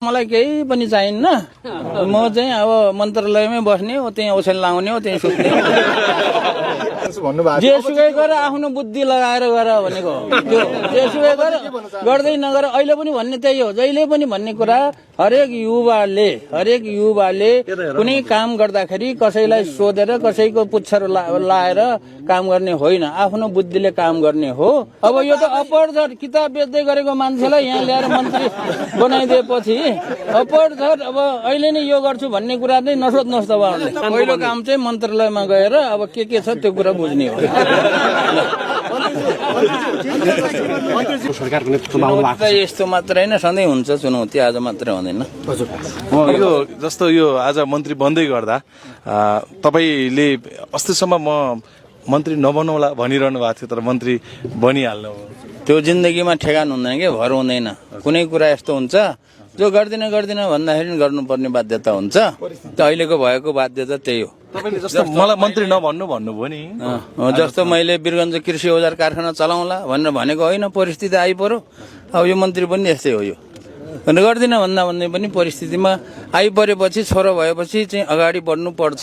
मलाई केही पनि चाहिन्न। म चाहिँ अब मन्त्रालयमै बस्ने हो, त्यही ओछ्यान लाउने हो, त्यही सुत्ने जेसुकै गरेर आफ्नो बुद्धि लगाएर गर भनेको त्यो जेसुकै गरेर गर्दै नगर अहिले पनि भन्ने त्यही हो। जहिले पनि भन्ने कुरा हरेक युवाले कुनै काम गर्दाखेरि कसैलाई सोधेर कसैको पुच्छर लाएर काम गर्ने होइन, आफ्नो बुद्धिले काम गर्ने हो। अब यो त अपरझट किताब बेच्दै गरेको मान्छेलाई यहाँ ल्याएर मन्त्री बनाइदिएपछि अपरझट अब अहिले नै यो गर्छु भन्ने कुरा चाहिँ नसोध्नुहोस् तपाईहरुले। पहिलो काम चाहिँ मन्त्रालयमा गएर अब के छ त्यो कुरा बुझ्ने हो। यस्तो मात्र होइन, सधैँ हुन्छ चुनौती, आज मात्रै हुँदैन। यो जस्तो यो आज मन्त्री बन्दै गर्दा तपाईले अस्तिसम्म म मन्त्री नबनौला भनिरहनु भएको थियो, तर मन्त्री बनिहाल्नु त्यो जिन्दगीमा ठेगान हुँदैन के, भर हुँदैन। कुनै कुरा यस्तो हुन्छ जो गर्दिन भन्दाखेरि गर्नुपर्ने बाध्यता हुन्छ। अहिलेको भएको बाध्यता त्यही हो। तपाईले जस्तो मलाई मन्त्री नभन्नु भन्नुभयो नि, जस्तो मैले वीरगञ्ज कृषि औजार कारखाना चलाउँला भनेर भनेको होइन, परिस्थिति आइपर्यो। अब यो मन्त्री पनि यस्तै हो। यो गर्दिन भन्दा भन्दै पनि परिस्थितिमा आइपरेपछि छोरो भएपछि चाहिँ अगाडि बढ्नु पर्छ।